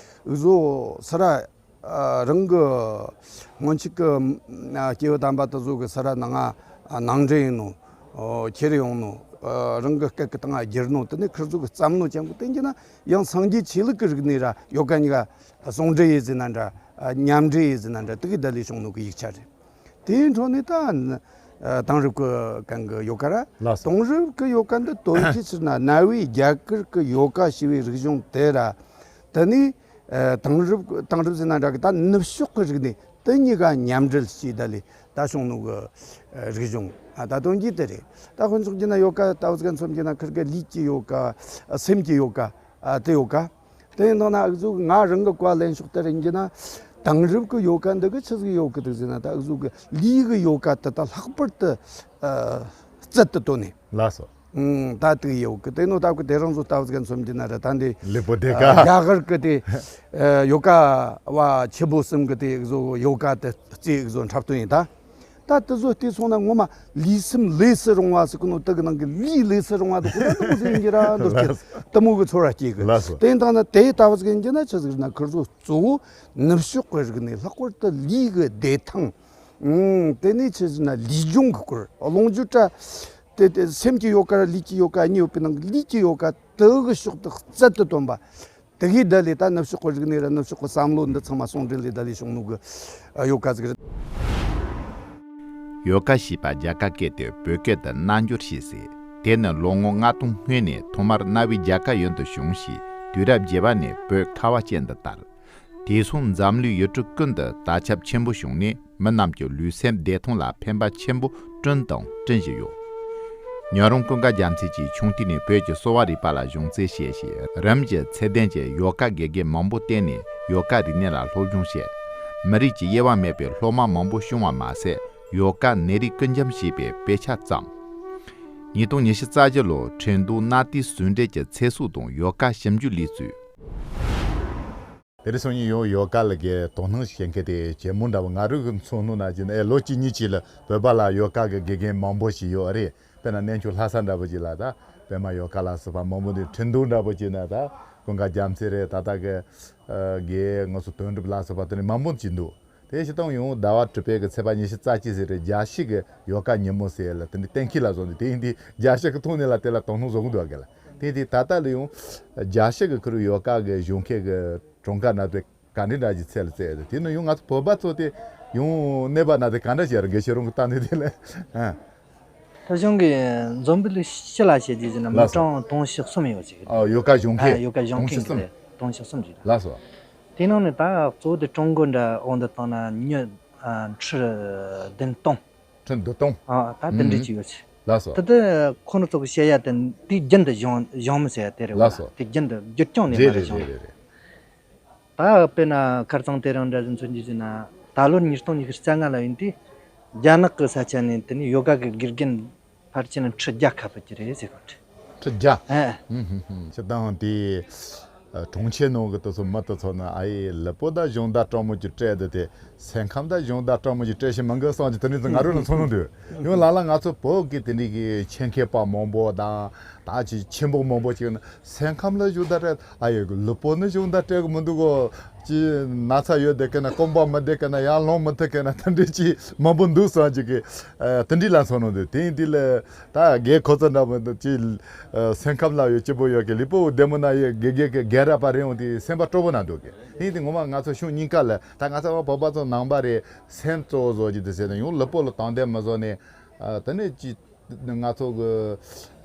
འུ་ཚོ་སི་ར་ཨ་རང་གི་སྔོན་ཆད་ཀྱི་ཨ་སྐྱེས་བུ་དམ་པ་དེ་ཚོ་གི་སི་ར་ནང་ང་ནང་འདྲེན་ཡིན་ནོ། ཨོ་ཁྱེར་ཡོང་ནོ། ཨ་རང་གི་སྐད་ཀྱི་སྟེང་ང་བསྒྱུར་ནོ། དེ་ནས་ཁིར་ཚོ་གི་བརྩམས་ནོ་ཅན་པོ་དེ་ཡིན་རྒྱུ་ན་ཡང་སངས་རྒྱས་ཆོས་ལུགས་ཀྱི་རིག་གནས་ར་ཡོ་ག་གཉིས་ཀ་ཟུང་འབྲེལ་ཡིན་ཟེར་ན་འདྲ། ཨ་མཉམ་འབྲེལ་ཡིན་ཟེར་ན་འདྲ། དེ་གི་ད་ལས་བྱུང་ནོ་གི་ཡིག་ཆ་རེད། དེའི་འཕྲོ་ནས་ད་ཨ་དེང་རབས་ཀྱི་གང་གི་ཡོ་ག་ར། ལགས་སོ། དེང་རབས་ཀྱི་ཡོ་ག་འདི་དོན་གྱིས་ཕྱིར་ན་གནའ་བོའི་རྒྱ་གར་གྱི་ཡོ་ག་ཞེས་པའི་རིག་གཞུང་དེ་ར། དེ་ནས་ཨ་དེང་རབས་དེང་རབས་ཟེར་ན་འདྲ་གི་ད་ནུབ་ཕྱོགས་ཀྱི་རིག་གནས་དེ་གཉིས་ཀ་མཉམ་འབྲེལ་བྱས་ད་ལས་ད་བྱུང་ནོ་གི་ཨ་རིག་གཞུང་། ཨ་ད་དོན་གྱིས་དེ་རེད། ད་དཔེ་འཇོག་རྒྱུ་ན་ཡོ་ག་ད་བུ་ཙི་ག་མཚོན་རྒྱུ་ན་ཁིར་གི་ལུས་ཀྱི་ཡོ་ག། ཨ་སེམས་ཀྱི་ཡོ་ག། ཨ་དེ་ཡོ་ག། དེ་ཡིན་དང་ན་འུ་ཚོ་ང་རང་གི་བཀའ་ལེན་ཕྱོགས་དེ་རེད་རྒྱུ་ན། དེང་རབས་ཀྱི་ཡོ་ག་འདི་གི་ཆི་ཟིག་ཡོད་གི་འདུག་ཟེར་ན། ད་འུ་ཚོ་གི་ལུས་ཀྱི་ཡོ་ག་དེ་ད་ལྷག་པར་དུ་ཨ་རྩལ་དུ་བཏོན་ནས། ལགས་སོ། ཨང་། ད་དེ་ཡོད་གི། དེ་ནོ་ད་གི་དེ་རང་ཚོ་ད་བུ་ཙི་ག་མཚོན་རྒྱུ་ན་ར་ད་འདི་ལེགས་པོ་དེ་ཨ་ག་རྒྱ་གར་གི་དེ་ཨ་ཡོ་ག་བ་ཆེ་པོ་གསུམ་གི་དེ་འུ་ཚོ་ཡོ་ག་དེ་རྩེ་འུ་ཚོ་འཁྲབ་སྟོན་ཡིན་ད། ད་དེ་ཚོ་བལྟས་སོང་ན་ངོ་མ་ལུས་སེམས་ལས་སུ་རུང་བ་ཟེར་གི་ནོ་དེ་གི་ནང་གི་ལུས་ལས་སུ་རུང་བ་དེ་ཁོ་ན་དེ་མོ་ཟིག་ཡིན་གྱི་ར་འདུག་གི། ལགས་སོ། དེ་མོ་གི་ཚོར་བ་སྐྱེ་གི། ལགས་སོ། དེ་ཡིན་དང་ན་དེ་ལྟ་བུ་ཟིག་ཡིན་གྱི་ན་ཆི་ཟིག་ན་ཁིར་ཚོ་གཙོ་བོ་ནུབ་ཕྱོགས་གི་རིག་གནས། ལྷག་པར་དུ་ལུས་གི་བདེ་ཐང་། ཨང་། དེ་ནས་ཆི་ཟིག་ན་ལུས་སྦྱོང་གི་སྐོར། རླུང་རྒྱུ་འདྲ། དེ་དེ་སེམས་ཀྱི་ཡོ་ག་ར་ལུས་ཀྱི་ཡོ་ག་གཉིས་ཡོད་པའི་ནང་གི་ལུས་ཀྱི་ཡོ་ག་དེ་གི་ཕྱོགས་དེ་རྩལ་དུ་བཏོན་པ། དེ་གའི་ད་ལས་ད་ནུབ་ཕྱོགས་ཀྱི་རིག་གནས་ར་ནུབ་ཕྱོགས་ཀྱི་བསམ་བློ་འདི་ཚང་མ་ཟུང་འབྲེལ་ལས་ད་ལས་བྱུང་ནོ་གི་ཡོ་ག་ཟིག་རེད། ཡོ་ག་ཞེས་པ་རྒྱ་གར་སྐད་དུ་བོད་སྐད་དུ་རྣལ་འབྱོར་ཞེས་ཟེར། དེ་ནི་ལོ་ངོ་ལྔ་སྟོང་སྔོན་ནས་ཐོག་མར་གནའ་བོའི་རྒྱ་གར་ཡུལ་དུ་བྱུང་ཞིང་། དུས་རབས་བརྒྱད་པ་ནས་བོད་ཁ་བ་ཅན་དུ་དར། དེ་སོང་འཛམ་གླིང་ཡུལ་གྲུ་ཀུན་ཏུ་དར་ཁྱབ་ཆེན་པོ་བྱུང་ནས། མི་རྣམས་ཀྱི་ལུས་སེམས་བདེ་ཐང་ལ་ཕན་པ་ཆེན་པོ་བསྐྲུན་དང་སྐྲུན་བཞིན་ཡོད། ཉག་རོང་ཀུན་དགའ་རྒྱལ་མཚན་གྱིས་ཆུང་དུས་ནས་བོད་ཀྱི་གསོ་བ་རིག་པ་ལ་སྦྱོང་རྩལ་བཤད་ཅིང་། རིམ་གྱིས་ཚད་ལྡན་གྱི་ཡོ་ག་དགེ་རྒན་མང་པོ་བསྟེན་ནས་ཡོ་ག་རིག་གནས་ལ་སློབ་སྦྱོང་བྱས། མི་རིགས་ཀྱི་དབྱེ་བ་མེད་པའི་སློབ་མ་མང་པོ་བྱུང་བ་མ་ཟད། ཡོ་ག་ནད་རིགས་ཀུན་འཇོམས་ཞེས་པའི་དཔེ་ཆ་བརྩམས། ཉིས་སྟོང་ཉི་ཤུ་རྩ་བཞི་ལོར་ཁྲིན་ཏུའུ་གནའ་དུས་ཟུང་འབྲེལ་གྱི་ཚེ་སྲོག་དང་ཡོ་ག་ཞིབ་འཇུག་ལས་རྩོལ། དེ་རིང་སང་ཉིན་ཡང་ཡོ་ག་ལ་གི་དོ་སྣང་བྱེད་མཁན་དེ་ཇེ་མང་འདྲ་བོ། ང་རང་གི་ཚོར་སྣང་ནང་བཞིན་ཨེ་ལོ་གཅིག་གཉིས་ཅིག་ལ་བོད་པ་ལ་ཡོ་ག་གི་དགེ་རྒན་མང་པོ་ཞིག་ཡོད་རེད། དཔེར་ན་གནས་མཆོག་ལྷ་ས་འདྲ་བོ་ཅིག་ལ་ད་པད་མ་ཡོ་ག་ལ་སོགས་པ་མང་པོ་འདུག་ཁྲིན་ཏུའུ་འདྲ་བོ་ཅིག་ན་ད་ཀུན་དགའ་རྒྱལ་མཚན་རེད། ད་ལྟ་གི་ཨ་དགེ་ང་ཚོ་དོན་གྲུབ་ལ་སོགས་པ་དེ་ནས་མང་པོ་ཅིག་འདུག་དེ་བྱས་ཙང་ཡང་ཟླ་བ་དྲུག་པའི་གི་ཚེས་པ་ཉི་ཤུ་རྩ་གཅིག་ཟེར་རེད། རྒྱལ་སྤྱི་གི་ཡོ་ག་ཉིན་མོ་ཟེར་ལ་དེ་འདྲ་གཏན་འཁེལ་ལ་བཟོ་འདུག་དེ་ཡིན་དུས་རྒྱལ་སྤྱི་གི་ཐོག་ནས་ལ་དེ་ལ་དོ་སྣང་བཟོ་གི་འདུག་ག་ལ། དེ་དེ་ད་ལྟ་ལ་ཡང་རྒྱལ་སྤྱི་གི་ཁུར་ཡོ་ག་གི་གཞོན་སྐྱེས་གི་གྲངས་ཀ་ན་དེ་ག་འདྲ་འདྲ་ཞིག་ཚད་ལ་བཙལ་ཡོད་དེ། དེ་ནི་ཡང་ང་ཚོ་བོད་པ་ཚོ་དེ་ཡང་གནས་བབ་ན་དེ་ག་འདྲ་ཞིག་རེད། དགེ་བཤེས་རང་གི་ལྟ་ནས་དེ་ལ་ཨ། ད་གཞུང་གི་འཛམ་བུ་གླིང་སྤྱི་ལ་བཤད་རྒྱུ་ཟེར་ན་མི་ལགས་སོ། གྲངས་དུང་ཕྱུར་གསུམ་ཡོད་ཅིག་ཨ་ཡོ་ག་གཞོན་ཨ་སྐྱེས་ཡོ་ག་གཞོན་དུང་ཕྱུར་སྐྱེས་གསུམ། དེ་དུང་ཕྱུར་གསུམ་ཅིག་རེད། ལགས་སོ། དེ་ནང་ནས་ད་གཙོ་བོ་དེ་ཀྲུང་གོ་འདྲ་འོང་དུ་བཏང་ན་མྱི་ཨ་ཁྲི་བདུན་སྟོང་། ཁྲི་བདུན་སྟོང་། ཨ་ད་དེ་འདྲ་ཨུམ་ཅིག་ཡོད་ཅིག་ལགས་སོ། དེ་དེ་ཁོ་རང་ཚོ་གི་བཤད་ཡ་དེ་དུས་རྒྱུན་དུ་གཞུང་གཞུང་མི་ཟེར་ཡ་དེ་རེད་བ། ལགས་སོ། དུས་རྒྱུན་དུ་བསྒྱུར་རྐྱང་ནས་མ་རེད་རེད་གཞུང་རེད་རེད་རེད། ད་དཔེར་ན་ཁར་ཚང་དེ་རིང་འདྲ་ཟིན་མཚོན་རྒྱུ་ཟིན་ན་ད་ལོ་ཉིས་སྟོང་ཉི་ཤུ་རྩ་ལྔ་ལ་ཡིན་དུས་རྒྱ་ནག་གི་ས་ཆ་ནས་དེ་ནས་ཡོ་ག་གི་དགེ་རྒན་ཕལ་ཆེར་ཁྲི་བརྒྱ་ཁ་ཕུད་ཀྱི་རེད་ཟེར་གོ། ཁྲི་བརྒྱ། ཨེ། ཧུམ་ཧུམ་ཧུམ། སྤྱིར་བཏང་དེ་ཨ་གྲོང་ཁྱེར་ནང་གི་དེ་ཚོ་མི་དེ་ཚོ་ནི་ཨ་ཡེ་ལུས་པོ་ད་གཞུང་བརྡ་སྤྲང་མོ་ཅིག་སྤྲད་དེ་དེ། སེམས་ཁམས་ད་གཞུང་བརྡ་སྤྲང་མོ་ཅིག་སྤྲད་ཤེས་མི་འགི་བསམ་གྱི་དེ་འདྲ་ཚོ་ང་རང་ལ་ཚོར་སྣང་འདུག་ཡང་ལ་ལ་ང་ཚོ་བོད་ཀྱི་དེ་འདྲའི་གི་ཆེད་མཁས་པ་མང་པོ་དང་ད་ཅིག་ཆེན་པོ་མང་པོ་ཅིག་ནི་སེམས་ཁམས་ལ་གཞུང་བརྡ་སྤྲད། ཨ་ཡེ་གི་ལུས་པོ་ནི་གཞུང་བརྡ་སྤྲད་གི་མི་འདུག་གོ། ཅི་ན་ཚ་ཡོད་བསྡད་མཁན་ན། སྐོམ་པ་མི་བདེ་མཁན་ན། ཡར་ལངས་མི་ཐུབ་མཁན་ན། དེ་འདྲའི་ཅིག་མང་པོ་འདུག་བསམ་གྱི་གི་ཨ་དེ་འདྲའི་ལ་ཚོར་སྣང་འདུག་དེ་ཡིན་དུས་ལ་ད་རྒན་ཁོ་ཚོ་འདྲ་མི་འདུག་ཅིག་ཨ་སེམས་ཁམས་ལ་ཡོད་སྐྱིད་པོ་ཡོད་གི། ལུས་པོ་བདེ་མོ་ན་ཡེ་དགེ་རྒན་གི་རྒན་རབས་པ་རེད་འོང་དུས་སེམས་པ་སྤྲོ་པོ་ན་འདུག་གི། དེ་ཡིན་དུས་ངོ་མ་ང་ཚོ་ཤུགས་གཉིས་ཀ་ལ་ད་ང་ཚོ་བོད་པ་ཚོ་ནང་པ་རེད། སེམས་གཙོ་བོ་བཟོ་རྒྱུ་དེ་བྱས་ནས་ཡང་ལུས་པོ་ལ་དང་དོད་མི་བཟོ་ནས་ཨ་དེ་ནས་ཅི་ང་ཚོ་གི་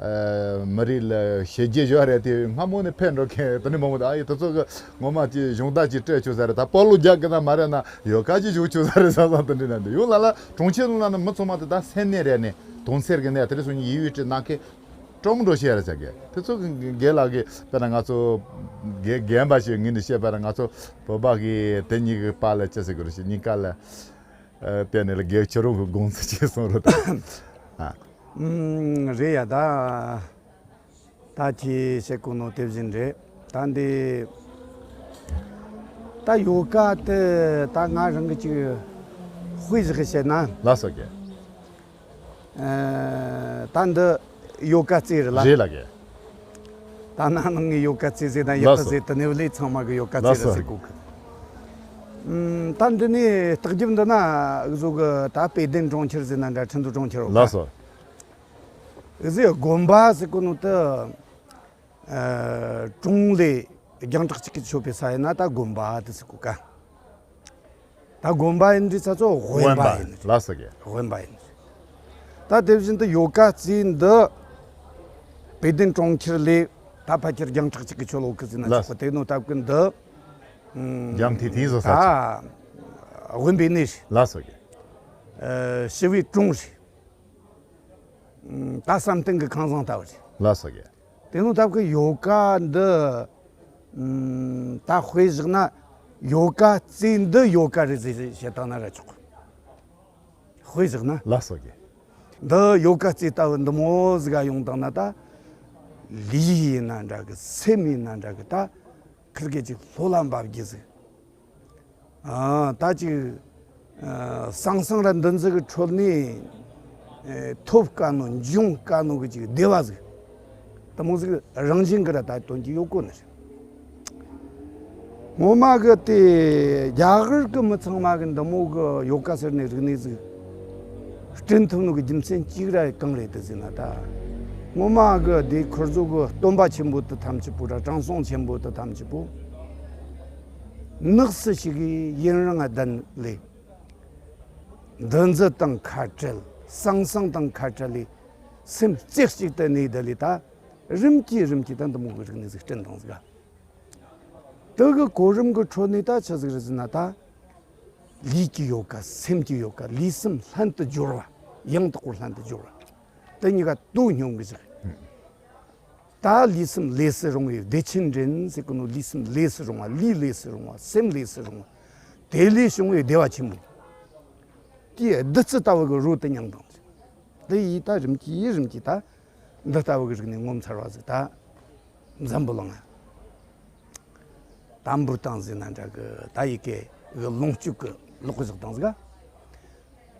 ཨ་མི་རིགས་ལ་བྱས་རྗེས་བཞག་རེད་དེ། སྔ་མོ་ནས་ཕན་འགྲོ་མཁན་དེ་འདྲ་མང་པོ་འདུག་ཨ་ཡེ་དེ་ཚོ་གི་ངོ་མ་ཅི་གཞུང་བརྡ་ཅིག་སྤྲད་ཆོག་ས་རེད། ད་སྤོ་ལོ་རྒྱག་གི་ན་མ་རེད་ན་ཡོ་ག་ཅིག་བཞུགས་ཆོག་ས་རེད་བསམ་བསམ་དེ་འདྲ་ན་འདུག་ཡང་ལ་ལ་གྲོང་ཁྱེར་ནང་ལ་ནི་མི་ཚང་མ་དེ་ད་སེམས་ནད་རེད་ནས་དུང་སེར་གི་ནད་དེ་འདྲ་སོང་ནས་ཡི་ཡུལ་ཅིག་ན་མཁན་སྤྲང་མོ་འགྲོ་ཤེས་ཡ་རེད་ཟེར་གི། དེ་ཚོ་གི་རྒན་ལགས་ཀྱིས་དཔེར་ན་ང་ཚོ་རྒན་རྒན་པ་ཞིག་ངོས་ནས་བཤད་པ་ན་ང་ཚོ་བོད་པ་གི་དེ་གཉིས་ཀྱི་བར་ལ་ཅི་ཟེར་དགོས་རེད་ཞེས་གཉིས་ཀ་ལ་ཨ་བལྟས་ནས་ལ་རྒན་ཁྱེད་རང་གི་དགོངས་ཚུལ་ཅིག་གསུང་རོགས་དང་། ཨ། ཨུམ། རེད་ཡ། ད་ད་ཁྱེད་བཤད་གོ་ནོ་དེ་བཞིན་རེད། ད་འདི་ད་ཡོ་ག་དེ་ད་ང་རང་གི་ཅིག་དཔེ་ཞིག་བཤད་ན། ལགས་སོ་རྒན། ཨ་ད་འདི་ཡོ་ག་རྩེ་རེད་ལ། རེད་ལ་རྒན། ད་ན་ནང་གི་ཡོ་ག་རྩེ་ཟེར་ན་ཡག་གི་ཟེར། དེ་ནས་ལས་ཚང་མ་གི་ཡོ་ག་རྩེ་རེད་ཟེར་གོ་གི། ཨུམ། ད་འདི་ནས་ལྟག་རྒྱབ་འདི་ན་འུ་ཟོ་གི་ད་དཔལ་ལྡན་གྲོང་ཁྱེར་ཟེར་ན་འདྲ། ཁྲིན་ཏུའུ་གྲོང་ཁྱེར་ལགས་སོ། འུ་ཟོའི་དགོན་པ་ཟེར་གོ་ནོ་དེ་ཨ་གྲོང་ལས་རྒྱང་གྲགས་གཅིག་གི་ཆོད་པའི་ས་ཡིན་ན་ད་དགོན་པ་དེ་ཟེར་གོ་ག། ད་དགོན་པ་ཡིན་དུས་ཚ་ཚོ་དབེན་པ་ཡིན། ལགས་སོ་རྒན། དབེན་པ་ཡིན། ད་དེ་བཞིན་དུ་ཡོ་ག་རྩེ་འདི་དཔལ་ལྡན་གྲོང་ཁྱེར་ལས་ད་ཕལ་ཆེར་རྒྱང་གྲགས་གཅིག་གི་ཆོད་ལོ་གི་ཟེར་ན་ཆོག་གི། དེ་ནོ་སྟབས་ཀྱིས་འདི་འཇམ་ཐིང་ཐིང་བཟོ་ས་ད་ཅིག་དབེན་པའི་གནས་ཤིག། ལགས་སོ་རྒན། ཨ་ཞི་བའི་གྲོང་ཞིག། ད་བསམ་གཏན་གྱི་ཁང་བཟང་ལྟ་བུ་རེད། ལགས་སོ་རྒན། དེ་ནོ་སྟབས་ཀྱིས་ཡོ་ག་འདི་ད་དཔེ་བཞག་ན་ཡོ་ག་རྩེ་འདི་ཡོ་ག་རེད་ཟེར་བཤད་བཏང་ན་ར་ཆོག། དཔེ་བཞག་ན། ལགས་སོ་རྒན། འདི་ཡོ་ག་རྩེ་ལྟ་བུ་འདི་མོ་ཟིག་ག་ཡོང་བཏང་ན་ད་ལུས་ཡིན་ན་འདྲ་གི། སེམས་ཡིན་ན་འདྲ་གི། ད་ཁིར་གེ་ཅིག་ལྷོད་ལ་འབབ་རྒྱུ་ཟིག། ཨ་ད་ཅིག་ཨ་སང་སང་ར་འདི་ཚོ་གི་ཁྲོད་ནས་ཨ་ཐོབ་དཀའ་ནོ་འབྱུང་དཀའ་ནོ་གི་ཅིག་བདེ་བ་ཟིག། དེ་མོ་ཟིག་རང་བཞིན་གི་ར་ད་དོན་གྱི་ཡོད་གོ་ནི་རེད། ངོ་མ་གི་དེ་རྒྱ་གར་གི་མི་ཚང་མ་གི་འདི་མོ་གི་ཡོ་ག་ཟེར་ནི་རིག་གནས་ཟིག་སྐྲུན་ཐུབ་ནོ་གི་རྒྱུ་མཚན་གཅིག་ར་གང་རེད་དེ་ཟེར་ན། ད་ངོ་མ་གི་དེ་ཁོར་ཚོ་གི་སྟོན་པ་ཆེན་པོ་དེ་ཐམས་ཅད་པོ་ར་དྲང་སྲོང་ཆེན་པོ་དེ་ཐམས་ཅད་པོ་ནགས་སུ་ཞིག་གི་ཡུན་རིང་ལྡན་ལས། འདུ་འཛི་དང་ཁ་བྲལ། སང་སང་དང་ཁ་བྲལ་ལས། སེམས་རྩེ་གཅིག་ཏུ་གནས་དེ་ལས་ད་རིམ་གྱིས་རིམ་གྱིས་ད་འདི་མོ་གི་རིག་གནས་ཟིག་སྐྲུན་དང་ཟིག། དེ་གི་གོ་རིམ་གི་ཁྲོད་ནས་ད་ཆི་ཟིག་རེད་ཟེར་ན། ད་ལུས་ཀྱི་ཡོ་ག། སེམས་ཀྱི་ཡོ་ག། ལུས་སེམས་ལྷན་དུ་སྦྱོར་བ། ཡང་དག་པར་ལྷན་དུ་སྦྱོར་བ། དེ་གཉིས་ཀ་དོ་སྙོམས་གི་ཟིག། ད་ལུས་སེམས་ལས་སུ་རུང་བའི་བདེ་ཆེན་འདྲེན་ཟེར་གི་ནོ། ལུས་སེམས་ལས་སུ་རུང་བ། ལུས་ལས་སུ་རུང་བ། སེམས་ལས་སུ་རུང་བ། དེ་ལས་བྱུང་བའི་བདེ་བ་ཆེན་པོ། དེའི་བདུད་རྩི་ལྟ་བུ་གི་རོ་དེ་མྱང་དང་། དེ་ཡིས་ད་རིམ་གྱིས་རིམ་གྱིས་ད་འདི་ལྟ་བུ་གི་རིག་གནས་ངོ་མཚར་བ་ཟིག་ད་འཛམ་བུ་གླིང་ང་ དམ་པོར་བཏང་ཟིན་ན་འདྲ་གི་ད་ཡི་གེ་གི་ལོངས་སྤྱོད་གི་ལོག་བཞག་བཏང་ཟིག་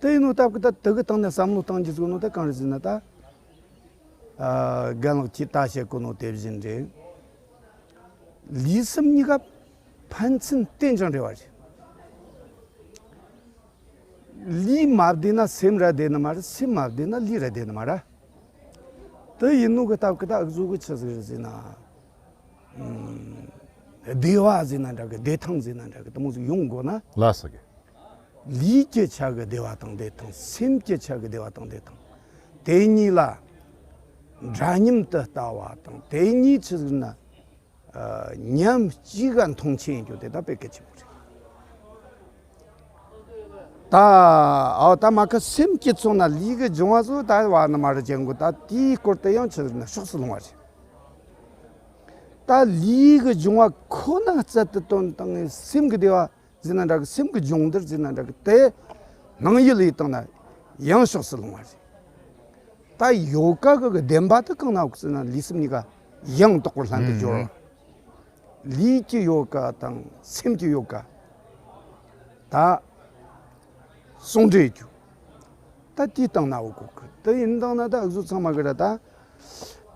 དེ་ཡིན་ནོ་སྟབས་གི་ད་དེ་གི་སྟེང་ནས་བསམ་བློ་བཏང་རྒྱུ་ཟིག་ནོ་ད་གང་རེད་ཟེར་ན་ད། ཨ། རྒན་ལགས་ཀྱིས་ད་བཤད་གོ་ནོ་དེ་བཞིན་རེད། ལུས་སེམས་གཉིས་ཀ་ཕན་ཚུན་རྟེན་ཅིང་འབྲེལ་བ་རེད། ལུས་མ་བདེ་ན་སེམས་ར་བདེ་ནི་མ་རེད། སེམས་མ་བདེ་ན་ལུས་ར་བདེ་ནི་མ་རེད། དེ་ཡིན་ནོ་གི་སྟབས་གི་ད་འུ་ཚོ་གི་ཆི་ཟིག་རེད་ཟེར་ན། ཨམ། བདེ་བ་ཟེར་ན་འདྲ་གི་བདེ་ཐང་ཟེར་ན་འདྲ་གི་དེ་མོ་ཟིག་ཡོང་དགོས་ན། ལགས་སོ་གི། ལུས་ཀྱི་ཆ་གི་བདེ་བ་དང་བདེ་ཐང་། སེམས་ཀྱི་ཆ་གི་བདེ་བ་དང་བདེ་ཐང་། དེ་གཉིས་ལ་འདྲ་མཉམ་དུ་ལྟ་བ་དང་དེ་གཉིས་ཆི་ཟེར་ན། ཨ། མཉམ་གཅིག་ག་མཐོང་ཆེན་རྒྱུ་དེ་ད་དཔེ་གལ་ཆེན་པོ་རེད། ད་ཨའོ་ད་མ་ཁ་སེམས་ཀྱི་ཚོགས་ན་ལུས་ཀྱི་འབྱུང་བ་ཚོ་ད་བ་ནི་མ་རེད་ཅན་གོ་ད་དེའི་སྐོར་དུ་ཡང་ཆི་ཟེར་ན་ཕྱོགས་སུ་ལྷུང་བ་རེད། ད་ལུས་ཀྱི་འབྱུང་བ་ཁོ་ན་རྩལ་དུ་བཏོན་བཏང་ངས་སེམས་ཀྱི་བདེ་བ་ཟེར་ན་འདྲ་གི་སེམས་ཀྱི་སྦྱོང་བརྡར་ཟེར་ན་འདྲ་གི་དེ་སྣང་ཡུལ་ལས་བཏང་ན་ཡང་ཕྱོགས་སུ་ལྷུང་བ་རེད། ད་ཡོ་ག་གི་གི་བདེན་པ་དེ་གང་ན་འོག་ཟེར་ན་ལུས་སེམས་གཉིས་ཀ་ཡང་དག་པར་ལྷན་དུ་སྦྱོར་བ། ལུས་ཀྱི་ཡོ་ག་དང་སེམས་ཀྱི་ཡོ་ག་ད་ཟུང་འབྲེལ་རྒྱུ། ད་དེའི་སྟེང་ན་འོ་གོ་གི་དེ་ཡིན་སྟངས་ན་ད་འུ་ཚོ་ཚང་མ་གི་ར་ད།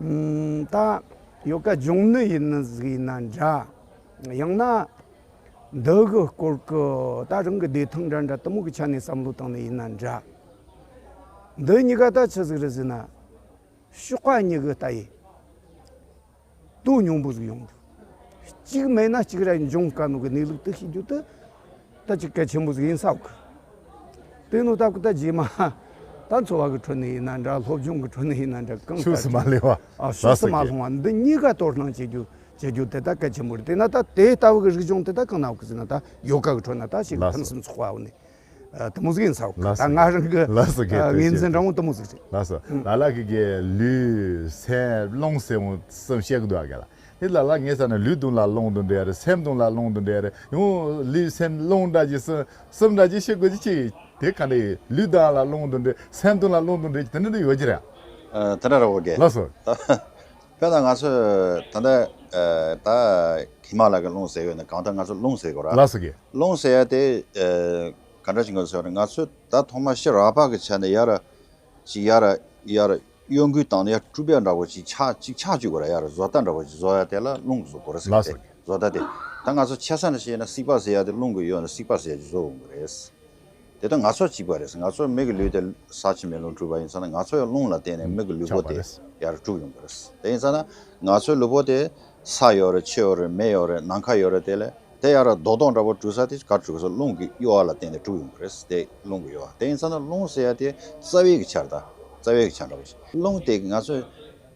ཨམ། ད་ཡོ་ག་སྦྱོང་ནི་ཡིན་ནི་ཟིག་ཡིན་ན་འདྲ། ཡང་ན་འདི་གི་སྐོར་གི་ད་རང་གི་བདེ་ཐང་འདྲ་འདྲ་དེ་མོ་གི་ཆ་ནས་བསམ་བློ་བཏང་ནི་ཡིན་ན་འདྲ། འདི་གཉིས་ཀ་ད་ཆི་ཟིག་རེད་ཟེར་ན། གཤོག་པ་གཉིས་གི་ལྟ་ཡི། དོ་སྙོམས་པོ་ཟིག་ཡོང་རྒྱུ། གཅིག་མེད་ན་གཅིག་ར་འབྱུང་དཀའ་ནོ་གི་གནས་ལུགས་དེ་ཤེས་རྒྱུ་དེ་ད་ཅིག་གལ་ཆེན་པོ་ཟིག་ཡིན་ས་གི། དེ་ནོ་སྟབས་གི་ད་རྗེས་མ་ད་འཚོ་བ་གི་ཁྲོད་ནས་ཡིན་ན་འདྲ། སློབ་སྦྱོང་གི་ཁྲོད་ནས་ཡིན་ན་འདྲ། གང་ཕྱོགས་སུ་མ་ལྟར་ལུས་པ། ཨ། ཕྱོགས་སུ་མ་ལྷུང་བ་འདི་གཉིས་ཀ་དོ་སྣང་བྱེད་རྒྱུ་བྱེད་རྒྱུ་དེ་ད་གལ་ཆེན་པོ་རེད། དེ་ན་ད་དེ་ལྟ་བུ་གི་རིག་གཞུང་དེ་ད་གང་ན་འོག་གི་ཟེར་ན་ད་ཡོ་ག་གི་ཁྲོད་ན་ད་ཞིག་ལགས་སོ། ཕུན་སུམ་ཚོགས་པ་འོ་ནས། ཨ། དེ་མོ་ཟིག་ཡིན་ས་གི། ལགས་ད་སོ། ང་རང་གི། ལགས་སོ་གི། ཨ། ཐུགས་རྗེ་ངོས་འཛིན་ཆེ། རང་བོ་དེ་མོ་ཟིག་རེད། ལགས་སོ། ཨང་། ལ་ལ་གི་གི་ལུས་སེམས་རླུང་ཟེར་འོང་གསུམ་བཤད་གི་འདུག་ཨ་ག་ལ། དེ་ལ་ལ་ངས་ས་ན་ལུས་དུང་ལ་རླུང་དུང་འདྲེ་རེད། སེམས་དུང་ལ་རླུང་དུང་འདྲེ་རེད། ཡང་ལུས་སེམས་རླུང་འདྲ་ཅིག་གསུམ་གསུམ་འདྲ་ཅིག་བཤད་དགོས་ཀྱི་ཅིག་དེ་ག་ནས་ལུས་དུང་ལ་རླུང་དུང་འདྲེ། སེམས་དུང་ལ་རླུང་དུང་འདྲེ་ཅིག་དེ་འདྲ་འདྲ་ཡོད་ཀྱི་རེད། ཨ། དེ་འདྲ་རེད་འོ་གི། ལགས་སོ། དཔེར་ན་ང་ཚོས་ད་ལྟ་ཨ་ད་གི་མ་ལ་གི་རླུང་ཟེར་ཡོད་ནི་གང་ལྟར་ང་ཚོ་རླུང་ཟེར་དགོས་ར། ལགས་སོ་གི། རླུང་ཟེར་ཡ་དེ་ཨ་ག་འདྲ་ཞིག་ཡོད་ཟེར་བ་ན་ང་ཚོས་ད་ཐོག་མ་ཤི་རག་པ་གི་ཆ་ནས་ཡར་ཅིག་ཡར་ཡར་གཡོ་འགུལ་བཏང་ནས་ཡར་དཀྲུག་པ་འདྲ་བོ་ཅིག་ཆགས་ཅིག་ཆགས་བཅུག་དགོས་ར། ཡར་བཟོ་ལྟ་འདྲ་བོ་ཅིག་བཟོ་ཡ་དེ་ལ་རླུང་གི་བཟོ་དགོས་ར་ཟེར་གི། ལགས་སོ། དེ་བཟོ་ལྟ་དེ་ད་ང་ཚོ་ཆ་ས་ནས་བཤད་ན་སྲེག་པ་ཟེར་ཡ་དེ་རླུང་གི་གཡོ་ནས་སྲེག་པ་ཟེར་ཡ་ཅིག་བཟོ་འོང་གི་རེད། དེ་ལྟར་ང་ཚོ་གཅིག་པ་རེད། ང་ཚོ་མི་གི་ལུས་དེ་ས་ཆུ་མེ་རླུང་དཀྲུགས་པ་ཡིན་ཙང་ན་ང་ཚོ་ཡང་རླུང་ལ་བརྟེན་ནས་མི་གི་ལུས་པོ་དེ་ཆགས་པ་རེད། ཡར་དཀྲུགས་ཡོང་གི་རེད། དེ་ཡིན་ཙང་ན་ང་ཚོའི་ལུས་པོ་དེ་ས་ཡོད་རེད། ཆུ་ཡོད་རེད། མེ་ཡོད་རེད། ནམ་མཁའ་ཡོད་རེད། དེ་ལས་དེ་ཡར་རྡོག་རྡོག་འདྲ་པོ་དཀྲུགས་ས་དེ་ག་དཀྲུགས་ས་རླུང་གི་གཡོ་བ་ལ་བརྟེན་ནས་དཀྲུགས་ཡོང་གི་རེད། དེ་རླུང་གི་གཡོ་བ། དེ་ཡིན་ཙང་ན་རླུང་ཟེར་ཡ་དེ་རྩ་བའི་གི་ཆ་རེད། ད་རྩ་བའི་གི་ཆ་འདྲ་པོ་ཞིག་རླུང་དེ་ང་ཚོའི་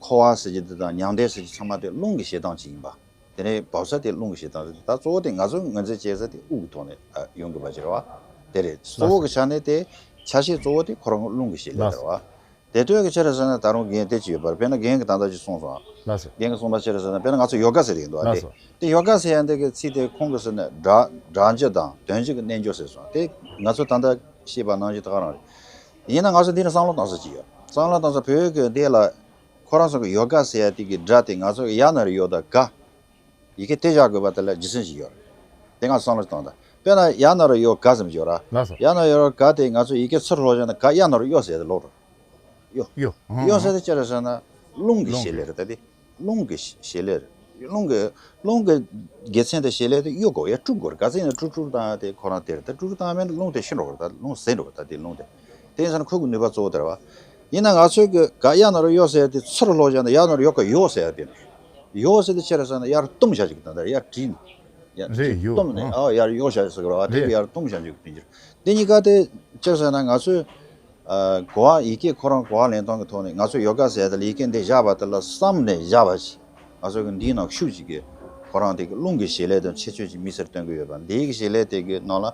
འཁོར་བ་ཟེར་གྱི་འདི་དང་མྱང་འདས་ཟེར་གྱི་ཚང་མ་དེ་རླུང་གི་བྱེད་སྟངས་ཅིག་ཡིན་པ། དེ་ནས་བབས་ས་དེ་རླུང་གི་བྱེད་སྟངས་རེད། ད་གཙོ་བོ་དེ་ང་ཚོ་ངོས་འཛིན་བྱེད་ས་དེ་དབུགས་ཀྱི་ཐོག་ནས་ཨ་ཡོང་དགོས་པ་ཅིག་རེད་བ། དེ་རེད། གཙོ་བོ་གི་ཆ་ནས་དེ་ཆ་ཤས་གཙོ་བོ་དེ་ཁོ་རང་རླུང་གི་བྱེད་ལས་རེད་བ། དེ་དོན་གྱི་ཆ་རེད་ཟེར་ན་ད་རུང་རྒན་དེ་ཅིག་ཡོད་པ་རེད། དཔེར་ན་རྒན་གྱིས་ད་ལྟ་ཅིག་གསུངས་སོང་ཨ། ལགས་སོ། རྒན་གྱིས་གསུངས་པ་ཆ་རེད་ཟེར་ན་དཔེར་ན་ང་ཚོ་ཡོ་ག་ཟེར་གྱི་འདུག་ཨ། ལགས་སོ། དེ་དེ་ཡོ་ག་ཟེར་ཡ་འདི་གི་ཚིག་དེ་ཁོང་གིས་ཟེར་ན་སྒྲ་སྒྲ་འཇུག་དང་དོན་འཇུག་གི་རྣལ་འབྱོར་ཟེར་སོང་། དེ་ང་ཚོ་ད་ལྟ་བཤད་པ་ནང་བཞིན་ད་ག་རང་རེད། ཡིན་ན་ང་ཚོ་འདི་ནས་བསམ་བློ་བཏང་ས་ཅིག་ཡོད། བསམ་བློ་བཏང་ས་བོད་ཀྱི་འདི་ལ་ཁོ་རང་ཚོ་གི་ཡོ་ག་ཟེར་ཡ་དེ་གི་སྒྲ་དེ་ང་ཚོ་གི་ཡ་ན་རོ་ཡོ་དང་ག་ཡི་གེ་དེ་བཞག་དགོས་པ་དེ་ལ་རྒྱུ་མཚན་ཞིག་ཡོད་རེད། དེ་ང་བསམ་བློ་བཏང་དང་། དཔེར་ན་ཡ་ན་རོ་ཡོ་ག་ཙམ་ཡོད་ར། ལགས་སོ། ཡ་ན་རོ་ཡོ་ག་དེ་ང་ཚོ་ཡི་གེ་ཚུར་ཀློག་བྱས་ན་ག་ཡ་ན་རོ་ཡོ་ཟེར་ཏེ་ཀློག་རོ། ཡོ། ཡོ། ཡོ་ཟེར་ཏེ་ཅི་རེད་ཟེར་ན་རླུང་གི་བྱེད་ལས་རེད། ད་དེ་རླུང་གི་བྱེད་ལས་རེད། རླུང་གི་རླུང་གི་དགེ་མཚན་དེ་བྱེད་ལས་དེ་གཡོ་དགོས། ཡ་དཀྲུག་དགོས་རེད། ག་ཚོད་ཡིན་ན་དཀྲུག་དཀྲུག་བཏང་ཡ་དེ་ཁོ་རང་དེ་རེད། ད་དཀྲུག་དཀྲུག་བཏང་མེད་ན་རླུང་དེ་ཤི་འགྲོ་གི་རེད། ད་དེ་རླུང་དེ། དེ་ཡིན་ཙང་ཁོ་གི་ནུས་པ་གཙོ་བོ་དེ་རེད་བ། ཡིན་ན་ང་ཚོས་གི་ག་ཡ་ན་རོ་ཡོ་ཟེར་དེ་ཚུར་ཀློག་བྱས་ན་ཡ་ན་རོ་ཡོ་ག་ཡོ་ཟེར་ཡ་དེ་ནི། ཡོ་ཟེར་དེ་ཅི་རེད་ཟེར་ན་ཡར་བཏུམས་བྱ་ཞིག་དང་ད་ཡར་བྲིས་ནས་ཡར་རེད། ཡོ། བཏུམས་ནས་ཨ། ཨ་ཡར་ཡོ་བྱ་ཞིག་ཟེར་གི་རེད་བ། དེ་རེད། གི་ཡར་བཏུམས་བྱ་ཞིག་དེ་འགྱུར། དེ་གཉིས་ཀ་དེ་ཅི་རེད་ཟེར་ན་ང་ཚོས་ཨ་གོ་བ་ཡི་གེ་ཁོ་རང་གོ་བ་ལེན་སྟངས་ཀྱི་ཐོག་ནས་ང་ཚོས་ཡོ་ག་ཟེར་ཡ་དེ་ལ་ཡི་གེ་འདི་བཞག་པ་དེ་ལ་བསམ་ནས་བཞག་པ་ཞིག་ང་ཚོ་གི་འདིའི་ནང་ཤུགས་ཅིག་གི་ཁོ་རང་དེ་གི་རླུང་གི་བྱེད་ལས་དང་ཁྱད་ཆོས་ཅིག་དམིགས་བསལ་སྟོན་གི་ཡོད་པ། འདིའི་གི་བྱེད་ལས་དེ་གི་ནང་ལ་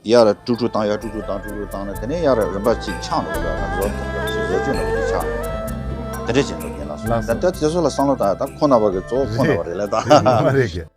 ཡར་དཀྲུག་དཀྲུག་བཏང་། ཡར་དཀྲུག་དཀྲུག་བཏང་། དཀྲུག་དཀྲུག་བཏང་ནས་དེ་ནས་ཡར་རིམ་པ་གཅིག་ཆགས་འགྲོ་གི་རེད། བཟོ་བཟོ་བཅོས་འགྲོ་གི་ཆགས། དེ་འདྲ་བྱས་འགྲོ་གི་ཡིན་ལ། ལགས་སོ། ད་ལྟ་དེ་ཚོ་ལ་བསམ་བློ་བཏང་ཡ་ད་ཁོ་ན་བ་གི་གཙོ་བོ་ཁོ་ན་བ་རེད་ལ་ད། རེད། མ་རེད་གི།